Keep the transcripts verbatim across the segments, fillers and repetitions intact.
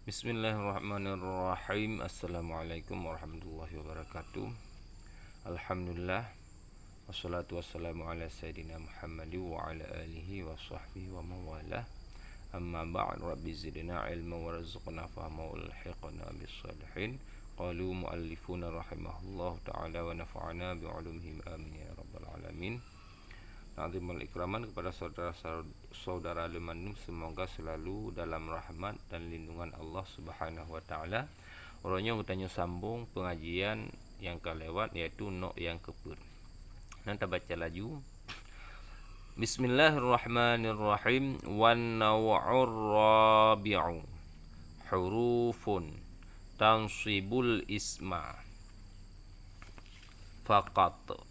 Bismillahirrahmanirrahim. Assalamualaikum warahmatullahi wabarakatuh. Alhamdulillah. Wassalatu wassalamu ala sayyidina Muhammad wa ala alihi wa sahbihi wa mawalah. Amma ba'd, rabbi zidna ilma warzuqna fahma wa alhiqna bis salihin. Qalu muallifuna rahimahullahu ta'ala wa nafa'ana bi ulumihim, amin ya rabbal alamin. Ta'ziman ikraman kepada saudara-saudara leumanum, semoga selalu dalam rahmat dan lindungan Allah Subhanahu wa Ta'ala. Uroe nyoe geutanyoe sambong pengajian nyang ka lewat, yaitu nok nyang keupeuet. Nyan tabaca laju. Bismillahirrahmanirrahim. Wan naw'ur rabi'u hurufun tansibul isma faqat.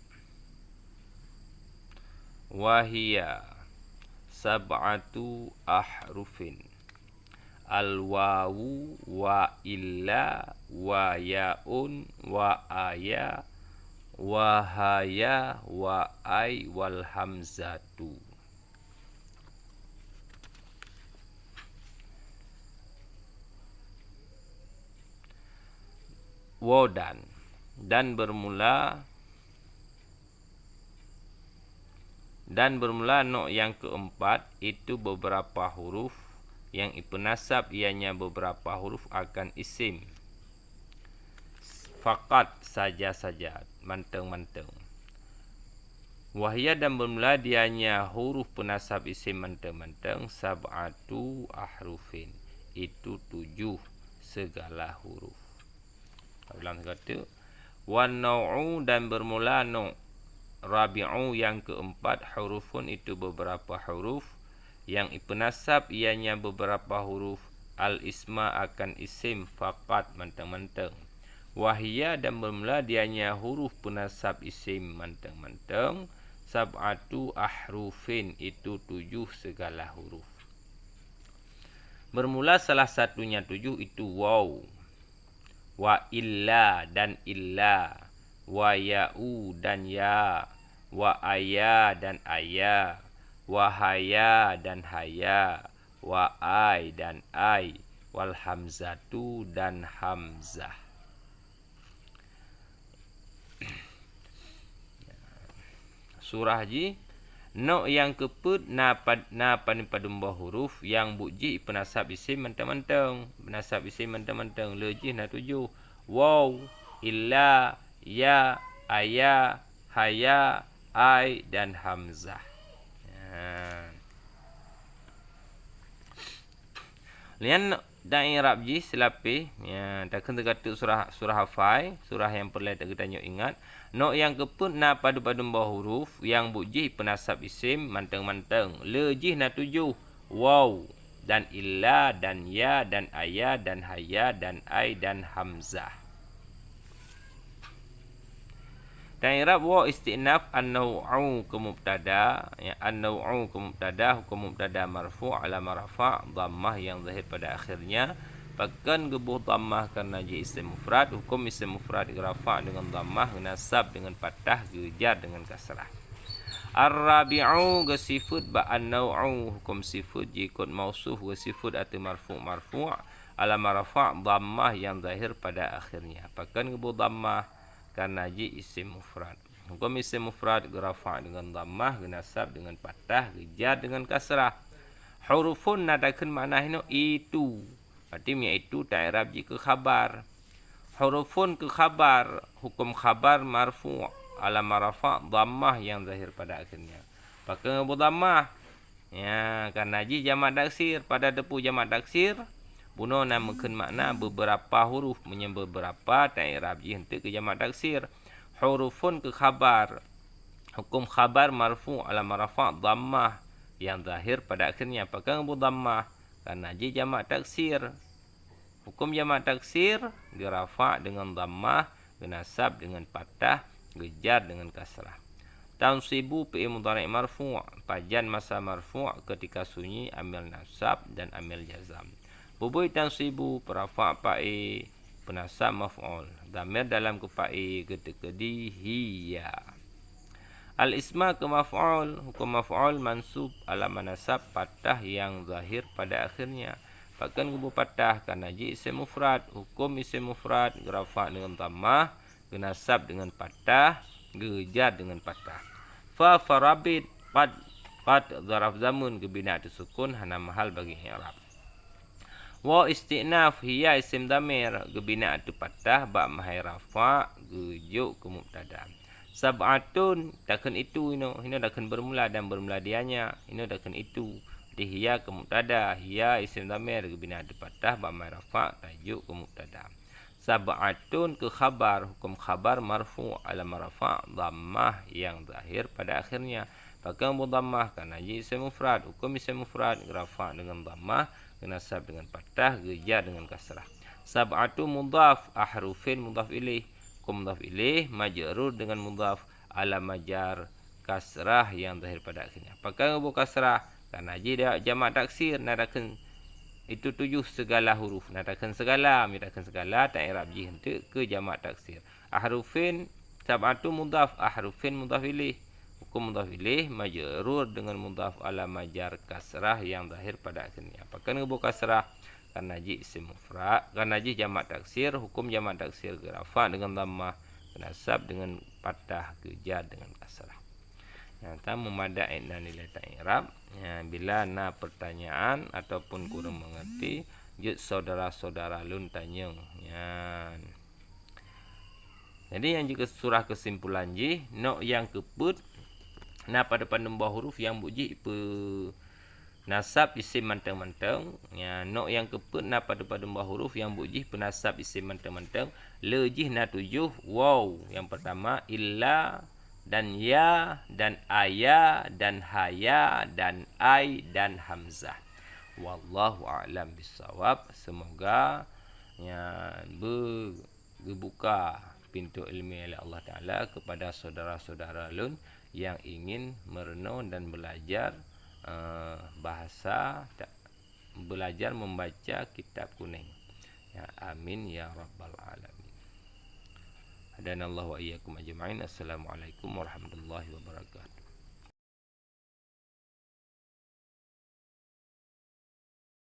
Wa hiya sab'atu ahrufin. Al wawu wa illa wa yaun wa aya wa haya wa ai wal hamzatu. Waw dan, dan bermula, dan bermula nok nyang keempat itu beberapa huruf yang ipeunasab ianya beberapa huruf akan isim. Faqat, saja-saja, mantong-mantong. Wa hiya, dan bermula dianya huruf peunasab isim mantong-mantong, sab'atu ahrufin, itu tujuh segala huruf. Ulang sigoe teuk. Wan naw'u, dan bermula nok. Rabi'u, yang keempat, hurufun, itu beberapa huruf, yang ipeunasab ianya beberapa huruf, al isma, akan isim, faqat, mantong-mantong. Wa hiya, dan bermula dianya huruf peunasab isim mantong-mantong, sab'atu ahrufin, itu tujuh segala huruf. Bermula salah satunya tujuh itu waw. Wa illa dan illa, wa ya'u dan ya, wa aya dan aya, wa haya dan haya, wa ai dan ai, wal hamzatu dan hamzah. Surah jih, nok nyang keupeuet na pad-, na padum-padum boh huruf nyang buet jih ipeunasab isim mantong-mantong. Peunasab isim mantong-mantong, le jih na tujoh. Waw, illa, ya, aya, haya, ai, dan hamzah. Nyan. Nyan i'rab jih seulapeh, ya, takheun teuka teuk surah, surah hafai, surah nyang peureulée geutanyoe ingat. Nok nyang keupeuet na padum-padum boh huruf nyang buet jih peunasab isim mantong-mantong. Le jih na tujoh, waw, dan illa, dan ya, dan aya, dan haya, dan ai, dan hamzah. Dan i'rab waw istinaf, an-naw'u keu mubtada, ya, an-naw'u keu mubtada, huköm mubtada marfu' alamah rafa' dhammah nyang zahir pada akhirnya. Pakon geuboh dhammah? Karena jih isim mufrad, huköm isim mufrad geurafa' deungon dhammah, geunasab deungon fathah, geujar deungon kasrah. Ar-rabi'u geusifeuet bak an-naw'u, huköm sifeuet jikot mausuf geusifeuet ateueh marfu', marfu' alamah rafa' dhammah nyang zahir pada akhirnya. Pakon geuboh dhammah? Karena jih isim mufrad. Huköm isim mufrad geurafa' deungon dhammah, geunasab deungon fathah, geujar deungon kasrah. Hurufun na takheun makna hinoe itu. Berarti meunyo itu ta-i'rab jih keu khabar. Hurufun keu khabar, huköm khabar marfu' alamah rafa' dhammah nyang zahir pada akhirnya. Pakon geuboh dhammah? Ya, karena jih jamak taksir. Pada teupeu jamak taksir, bunoe na meukheun makna beberapa huruf. Meunyo beberapa, ta-i'rab jih eunteuk keu jamak taksir. Hurufun keu khabar. Huköm khabar marfu' alamah rafa' dhammah nyang zahir pada akhirnya. Pakon geuboh dhammah? Karena jih jamak taksir. Huköm jamak taksir, geurafa' deungon dhammah, geunasab deungon fathah, geujar deungon kasrah. Tansibu fi'il mudhari' marfu', pajan masa marfu' keutika sunyi amil nasab dan amil jazam. Peubui tansibu, peurafa' fa'il, peunasab maf'ul. Dhamir dalam keu fa'il geuteukeu di hiya. Al-isma keu maf'ul, huköm maf'ul mansub alamah nasab fathah nyang zahir pada akhirnya. Pakon geuboh patah? Karena jih isim mufrad. Huköm isim mufrad geurafa' deungon dhammah, geunasab deungon patah, geujar deungon patah. Fa farabit, qad, qad zaraf zamun geubina ateueh sukun, hana mahal bagi i'rab. Wa isti'naf, hiya isim dhamir geubina ateueh patah bak mahai rafa', geujok keu mubtada. Sab'atun, takheun itu inoe, inoe takheun bermula dan bermula di nya, inoe takheun itu. Di hiya keu mubtada, hiya isim dhamir geubina ateueh patah bak mahai rafa', tajok keu mubtada. Sab'atun keu khabar, huköm khabar marfu', alamat rafa' dhammah nyang zahir pada akhirnya. Pakon geuboh dhammah? Karena jih isim mufrad. Huköm isim mufrad geurafa' deungon dhammah, geunasab deungon patah, geujar deungon kasrah. Sab'atu mudhaf, ahrufin mudhaf ilaih. Huköm mudhaf ilaih majrur deungon mudhaf, alamat jar kasrah nyang zahir pada akhirnya. Pakon geuboh kasrah? Karena jih jamak taksir, na takheun itu tujoh segala huruf. Na takheun segala, mi takheun segala, ta i'rab jih eunteuk keu jamak taksir. Ahrufin, sab'atu mudhaf, ahrufin mudhaf ilaih. Huköm mudhaf ilaih majrur deungon mudhaf, alamat jar kasrah nyang zahir pada akhirnya. Pakon geuboh kasrah? Karena jih isim mufrad, karena jih jamak taksir, huköm jamak taksir geurafa' deungon dhammah, geunasab deungon patah, geujar deungon kasrah. Nyan, ta meumadat na nilai ta i'rab. Nyan, bila na pertanyaan ataupun kurang mengerti, jeuet saudara-saudara lôn tanyong. Nyan. Jadi, nyang jeuet keu surah keusimpulan jih, nok nyang keupeuet na padub-padub boh huruf nyang buet jih peu nasab isim mantong-mantong. Ya, nok nyang keupeuet na padub-padub boh huruf nyang buet jih peunasab isim mantong-mantong. Le jih na tujoh, waw nyang pertama, illa, dan ya, dan aya, dan haya, dan ai, dan hamzah. Wallahu a'lam bissawab. Semoga, ya, be- geubuka pintoe ileumèe lé Allah Taala kepada saudara-saudara lôn nyang ingin meureunoe dan belajar, eh, bahasa, ta-, belajar membaca kitab kuning. Ya, amin ya rabbal alamin. Hadanallahu wa iyyakum ajma'in. Assalamualaikum warahmatullahi wabarakatuh.